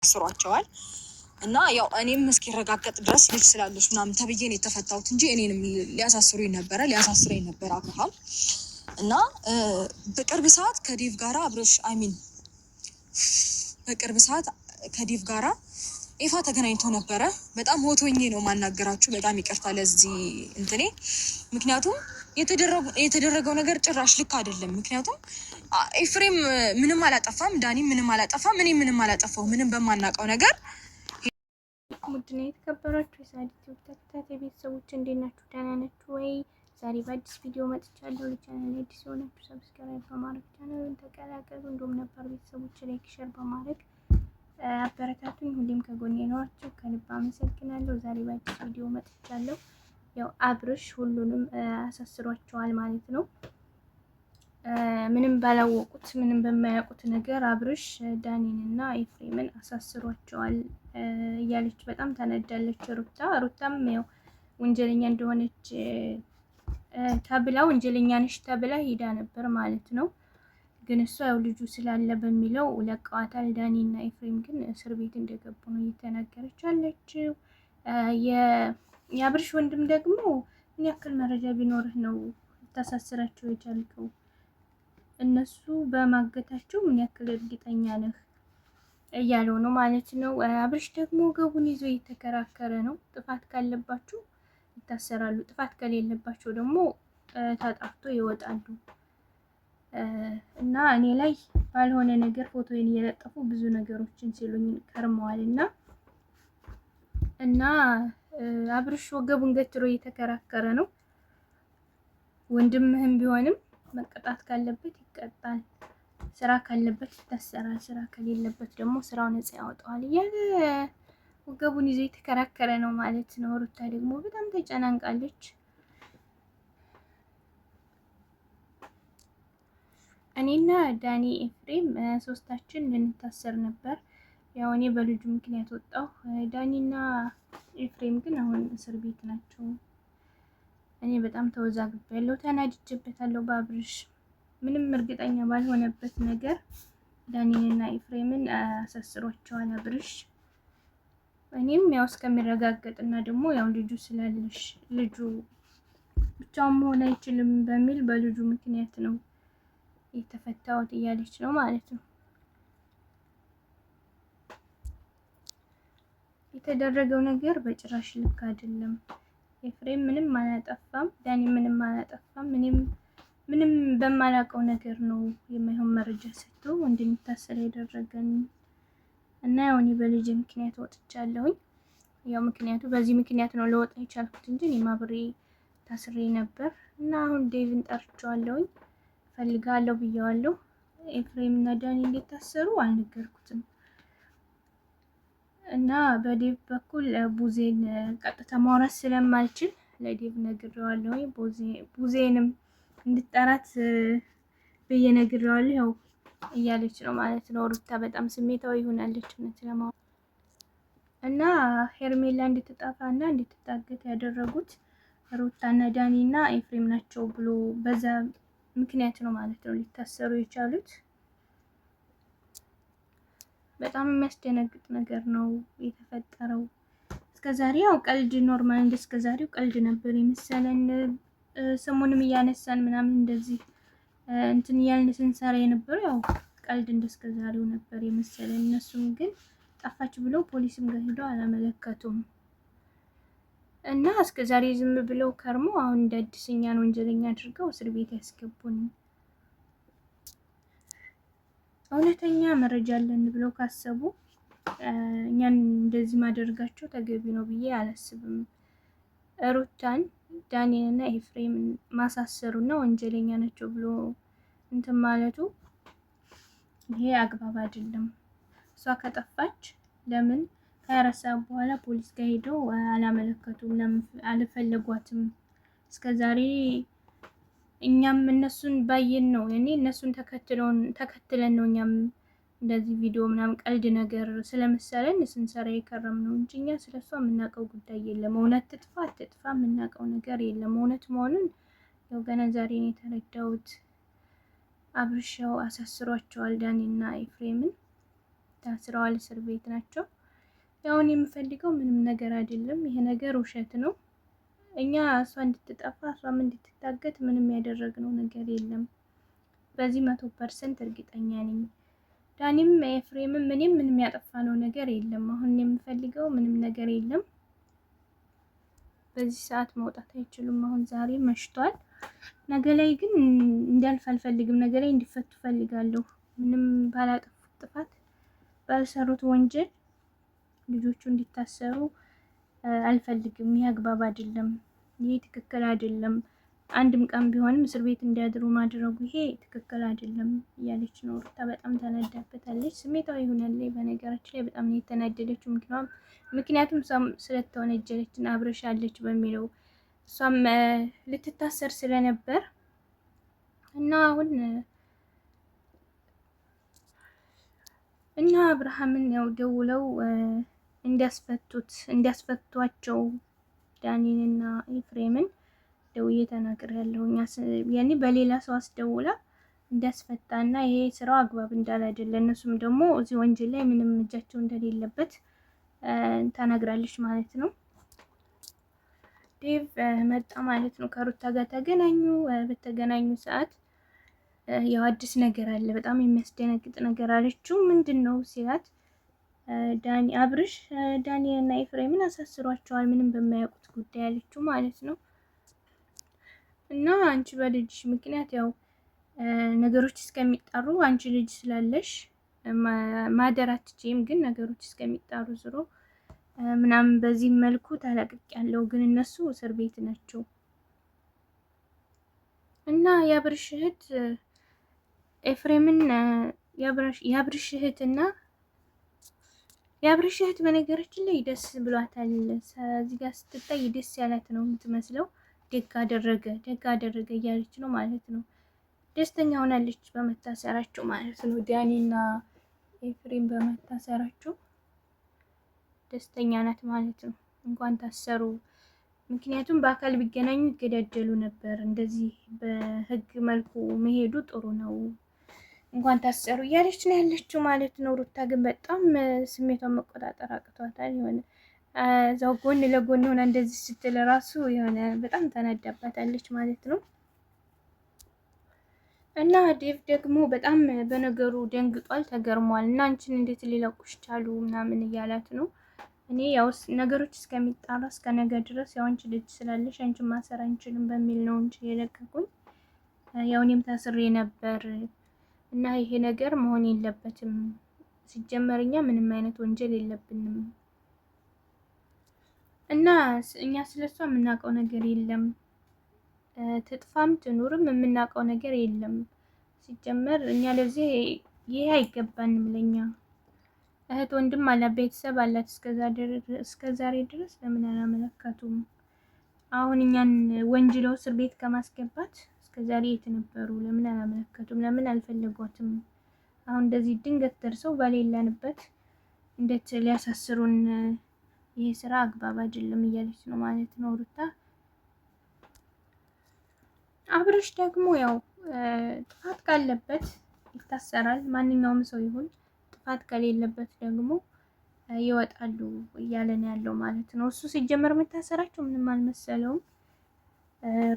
አሳስሯቸዋል። እና ያው እኔም እስኪረጋገጥ ድረስ ልጅ ስላለች ምናምን ተብዬ ነው የተፈታሁት እንጂ እኔንም ሊያሳስሩኝ ነበረ፣ ሊያሳስረኝ ነበር አብርሃም። እና በቅርብ ሰዓት ከዴቭ ጋራ አብረሽ I mean በቅርብ ሰዓት ከዴቭ ጋራ ኤፋ ተገናኝቶ ነበረ። በጣም hot ሆኜ ነው ማናገራችሁ። በጣም ይቅርታ ለዚህ እንትኔ፣ ምክንያቱም የተደረገው ነገር ጭራሽ ልክ አይደለም። ምክንያቱም ኤፍሬም ምንም አላጠፋም፣ ዳኒ ምንም አላጠፋም፣ እኔ ምንም አላጠፋው። ምንም በማናውቀው ነገር ውድና የተከበራችሁ የሳዲ ቲዩብ ተከታታይ ቤተሰቦች እንዴት ናችሁ? ደህና ናችሁ ወይ? ዛሬ በአዲስ ቪዲዮ መጥቻለሁ። ለቻናል አዲስ የሆናችሁ subscribe በማድረግ ቻናሉን ተቀላቀሉ። እንዲሁም ነባር ቤተሰቦች like፣ share በማድረግ አበረታቱኝ። ሁሌም ከጎኔ ናችሁ፣ ከልብ አመሰግናለሁ። ዛሬ በአዲስ ቪዲዮ መጥቻለሁ። ያው አብርሽ ሁሉንም አሳስሯቸዋል ማለት ነው። ምንም ባላወቁት ምንም በማያውቁት ነገር አብርሽ ዳኒንና ኤፍሬምን አሳስሯቸዋል እያለች በጣም ተነዳለች ሩታ። ሩታም ያው ወንጀለኛ እንደሆነች ተብላ ወንጀለኛ ነሽ ተብላ ሄዳ ነበር ማለት ነው። ግን እሷ ያው ልጁ ስላለ በሚለው ለቀዋታል። ዳኒና ኤፍሬም ግን እስር ቤት እንደገቡ ነው እየተናገረች አለችው። የአብርሽ ወንድም ደግሞ ምን ያክል መረጃ ቢኖርህ ነው ታሳስራቸው የቻልከው? እነሱ በማገታቸው ምን ያክል እርግጠኛ ነህ እያለው ነው ማለት ነው። አብርሽ ደግሞ ገቡን ይዞ እየተከራከረ ነው። ጥፋት ካለባችሁ ይታሰራሉ፣ ጥፋት ከሌለባቸው ደግሞ ተጣርቶ ይወጣሉ። እና እኔ ላይ ባልሆነ ነገር ፎቶዬን እየለጠፉ ብዙ ነገሮችን ሲሉኝ ከርመዋል። እና አብርሽ ወገቡን ገትሮ እየተከራከረ ነው። ወንድምህም ቢሆንም መቀጣት ካለበት ይቀጣል፣ ስራ ካለበት ይታሰራል፣ ስራ ከሌለበት ደግሞ ስራው ነጻ ያወጣዋል እያለ ወገቡን ይዞ የተከራከረ ነው ማለት ነው። ሩታ ደግሞ በጣም ተጨናንቃለች። እኔና ዳኒ ኤፍሬም ሶስታችን ልንታሰር ነበር። ያው እኔ በልጁ ምክንያት ወጣሁ። ዳኒና ኤፍሬም ግን አሁን እስር ቤት ናቸው። እኔ በጣም ተወዛግቤያለሁ፣ ተናድጄበታለሁ በአብርሽ ምንም እርግጠኛ ባልሆነበት ነገር ዳኒንና ኤፍሬምን አሳስሯቸዋል አብርሽ። እኔም ያው እስከሚረጋገጥና ደግሞ ያው ልጁ ስላለሽ ልጁ ብቻውን መሆን አይችልም በሚል በልጁ ምክንያት ነው የተፈታሁት እያለች ነው ማለት ነው። የተደረገው ነገር በጭራሽ ልክ አይደለም። ኤፍሬም ምንም አላጠፋም፣ ዳኒ ምንም አላጠፋም። እኔም ምንም በማላውቀው ነገር ነው የማይሆን መረጃ ሰጥቶ እንድንታሰር ያደረገን እና ያው እኔ በልጅ ምክንያት ወጥቻለሁኝ። ያው ምክንያቱ በዚህ ምክንያት ነው ለወጣ የቻልኩት እንጂ እኔም አብሬ ታስሬ ነበር። እና አሁን ዴቭን ጠርቼዋለሁኝ፣ ፈልጋለሁ ብየዋለሁ። ኤፍሬም እና ዳኒ እንዲታሰሩ አልነገርኩትም። እና በዴቭ በኩል ቡዜን ቀጥታ ማውራት ስለማልችል ለዴቭ ነግሬዋለሁ። ቡዜንም እንድጠራት ብዬ ነግሬዋለሁ። ያው እያለች ነው ማለት ነው። ሩታ በጣም ስሜታዊ ይሆናለች እውነት ለማውራት እና ሄርሜላ እንድትጠፋ እና እንድትታገት ያደረጉት ሩታና ዳኒ እና ኤፍሬም ናቸው ብሎ በዛ ምክንያት ነው ማለት ነው ሊታሰሩ የቻሉት። በጣም የሚያስደነግጥ ነገር ነው የተፈጠረው። እስከዛሬ ያው ቀልድ normal እንደ እስከዛሬው ቀልድ ነበር የመሰለን። ስሙንም እያነሳን ምናምን እንደዚህ እንትን እያልን ስንሰራ የነበረው ያው ቀልድ እንደ እስከዛሬው ነበር የመሰለን። እነሱም ግን ጠፋች ብለው ፖሊስም ጋር ሄደው አላመለከቱም እና እስከዛሬ ዝም ብለው ከርሞ አሁን እንደ አዲስ እኛን ወንጀለኛ አድርገው እስር ቤት ያስገቡን። እውነተኛ መረጃ አለን ብለው ካሰቡ እኛን እንደዚህ ማደርጋቸው ተገቢ ነው ብዬ አላስብም። ሩታን ዳንኤልና ኤፍሬምን ማሳሰሩና ወንጀለኛ ናቸው ብሎ እንትን ማለቱ ይሄ አግባብ አይደለም። እሷ ከጠፋች ለምን ከ24 ሰዓት በኋላ ፖሊስ ጋር ሄደው አላመለከቱም? ለምን አልፈለጓትም? እስከዛሬ እኛም እነሱን ባየን ነው እኔ እነሱን ተከትለን ነው እኛም እንደዚህ ቪዲዮ ምናምን ቀልድ ነገር ስለመሰለን ስንሰራ የከረም ነው እንጂ እኛ ስለሷ የምናውቀው ጉዳይ የለም። እውነት ትጥፋ አትጥፋ የምናውቀው ነገር የለም። እውነት መሆኑን ያው ገና ዛሬ ነው የተረዳሁት። አብርሻው አሳስሯቸዋል ዳኒና ኤፍሬምን። ታስረዋል፣ እስር ቤት ናቸው። ያሁን የምፈልገው ምንም ነገር አይደለም። ይሄ ነገር ውሸት ነው። እኛ እሷ እንድትጠፋ እሷም እንድትታገት ምንም ያደረግነው ነገር የለም። በዚህ 100% እርግጠኛ ነኝ። ዳኒም ኤፍሬምም እኔም ምንም ያጠፋነው ነገር የለም። አሁን የምፈልገው ምንም ነገር የለም። በዚህ ሰዓት መውጣት አይችሉም። አሁን ዛሬ መሽቷል። ነገ ላይ ግን እንዳልፍ አልፈልግም። ነገ ላይ እንዲፈቱ ፈልጋለሁ። ምንም ባላጠፉት ጥፋት ባልሰሩት ወንጀል ልጆቹ እንዲታሰሩ አልፈልግም። ይህ አግባብ አይደለም። ይሄ ትክክል አይደለም። አንድም ቀን ቢሆንም እስር ቤት እንዲያድሩ ማድረጉ ይሄ ትክክል አይደለም እያለች ነው ሩታ። በጣም ተናዳበታለች። ስሜታዊ ሆናለች። በነገራችን ላይ በጣም ነው የተናደደችው። ምክንያቱም እሷም ስለተወነጀለች እና አብረሻለች በሚለው እሷም ልትታሰር ስለነበር እና አሁን እና አብርሃምን ያው ደውለው እንዲያስፈቱት እንዲያስፈቷቸው ዳኒንና ኤፍሬምን ደውዬ ተናግሬያለሁ። ያኔ በሌላ ሰው አስደውላ እንዲያስፈታና ይሄ ስራው አግባብ እንዳለ አይደለ እነሱም ደግሞ እዚህ ወንጀል ላይ ምንም እጃቸው እንደሌለበት ተናግራለች ማለት ነው። ዴቭ መጣ ማለት ነው። ከሩታ ጋር ተገናኙ። በተገናኙ ሰዓት ያው አዲስ ነገር አለ፣ በጣም የሚያስደነግጥ ነገር አለችው። ምንድን ነው ሲላት ዳኒ አብርሽ ዳኒ እና ኤፍሬምን አሳስሯቸዋል ምንም በማያውቁት ጉዳይ አለችው ማለት ነው። እና አንቺ በልጅሽ ምክንያት ያው ነገሮች እስከሚጣሩ አንቺ ልጅ ስላለሽ ማደር አትችይም፣ ግን ነገሮች እስከሚጣሩ ዝሮ ምናምን በዚህ መልኩ ተለቅቅ ያለው ግን እነሱ እስር ቤት ናቸው። እና የአብርሽ እህት ኤፍሬምን የአብርሽ እህት እና የአብርሽ እህት በነገራችን ላይ ደስ ብሏታል። እዚህ ጋር ስትታይ ደስ ያላት ነው የምትመስለው። ደግ አደረገ ደግ አደረገ እያለች ነው ማለት ነው። ደስተኛ ሆናለች በመታሰራቸው ማለት ነው። ዳኒና ኤፍሬም በመታሰራቸው ደስተኛ ናት ማለት ነው። እንኳን ታሰሩ። ምክንያቱም በአካል ቢገናኙ ይገዳደሉ ነበር። እንደዚህ በህግ መልኩ መሄዱ ጥሩ ነው። እንኳን ታሰሩ እያለች ነው ያለችው ማለት ነው። ሩታ ግን በጣም ስሜቷን መቆጣጠር አቅቷታል። የሆነ እዛው ጎን ለጎን ሆና እንደዚህ ስትል ራሱ የሆነ በጣም ተናዳባታለች ማለት ነው። እና ዴቭ ደግሞ በጣም በነገሩ ደንግጧል፣ ተገርሟል። እና አንቺን እንዴት ሊለቁሽ ቻሉ ምናምን እያላት ነው። እኔ ያው ነገሮች እስከሚጣራ እስከ ነገ ድረስ ያው አንቺ ልጅ ስላለሽ አንቺን ማሰር አንችልም በሚል ነው እንጂ የለቀቁኝ። ያው እኔም ታስሬ ነበር እና ይሄ ነገር መሆን የለበትም። ሲጀመር እኛ ምንም አይነት ወንጀል የለብንም እና እኛ ስለሷ የምናውቀው ነገር የለም። ትጥፋም ትኑርም የምናውቀው ነገር የለም። ሲጀመር እኛ ለዚህ ይሄ አይገባንም። ለኛ እህት ወንድም አላት፣ ቤተሰብ አላት። እስከ ዛሬ ድረስ ለምን አላመለከቱም? አሁን እኛን ወንጅለው እስር ቤት ከማስገባት እስከ ዛሬ የት ነበሩ? ለምን አላመለከቱም? ለምን አልፈለጓትም? አሁን እንደዚህ ድንገት ደርሰው በሌለንበት እንዴት ሊያሳስሩን? ይሄ ስራ አግባብ አይደለም እያለች ነው ማለት ነው ሩታ። አብርሽ ደግሞ ያው ጥፋት ካለበት ይታሰራል፣ ማንኛውም ሰው ይሁን። ጥፋት ከሌለበት ደግሞ ይወጣሉ እያለ ነው ያለው ማለት ነው። እሱ ሲጀመር መታሰራቸው ምንም አልመሰለውም።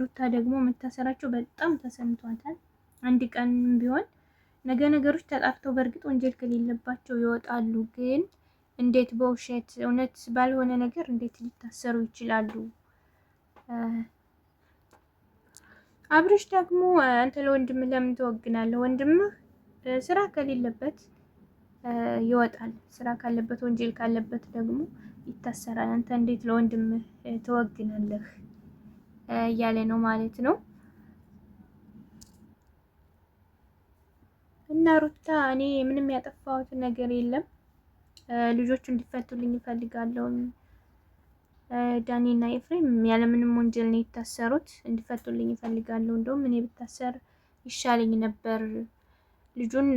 ሩታ ደግሞ መታሰራቸው በጣም ተሰምቷታል። አንድ ቀን ቢሆን ነገ ነገሮች ተጣርተው በእርግጥ ወንጀል ከሌለባቸው ይወጣሉ። ግን እንዴት በውሸት እውነት ባልሆነ ነገር እንዴት ሊታሰሩ ይችላሉ? አብርሽ ደግሞ አንተ ለወንድምህ ለምን ትወግናለህ? ወንድምህ ስራ ከሌለበት ይወጣል። ስራ ካለበት ወንጀል ካለበት ደግሞ ይታሰራል። አንተ እንዴት ለወንድምህ ትወግናለህ? እያለ ነው ማለት ነው። እና ሩታ እኔ ምንም ያጠፋሁት ነገር የለም፣ ልጆቹ እንዲፈቱልኝ እፈልጋለሁ። ዳኒ እና ኤፍሬም ያለምንም ወንጀል ነው የታሰሩት፣ እንዲፈቱልኝ እፈልጋለሁ። እንደውም እኔ ብታሰር ይሻለኝ ነበር፣ ልጁን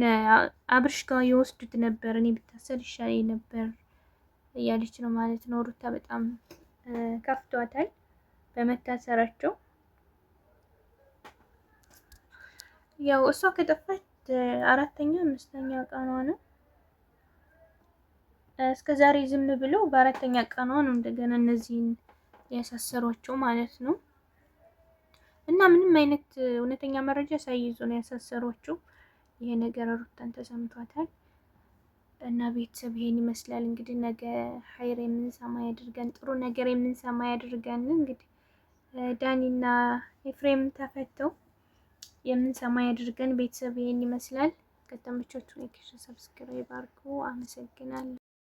አብርሽ ጋር የወስዱት ነበር፣ እኔ ብታሰር ይሻለኝ ነበር እያለች ነው ማለት ነው። ሩታ በጣም ከፍቷታል በመታሰራቸው። ያው እሷ ከጠፋች አራተኛ አምስተኛ ቀኗ ነው። እስከ ዛሬ ዝም ብለው በአራተኛ ቀኗ ነው እንደገና እነዚህን ያሳሰሯቸው ማለት ነው። እና ምንም አይነት እውነተኛ መረጃ ሳይይዙ ነው ያሳሰሯቸው። ይሄ ነገር ሩታን ተሰምቷታል። እና ቤተሰብ ይሄን ይመስላል እንግዲህ። ነገ ሀይር የምንሰማ ያድርገን፣ ጥሩ ነገር የምንሰማ ያድርገን። እንግዲህ ዳኒና ኤፍሬም ተፈተው የምንሰማ ያድርገን። ቤተሰብ ይሄን ይመስላል። ከተመቻችሁ like፣ subscribe አድርጉ። አመሰግናለሁ።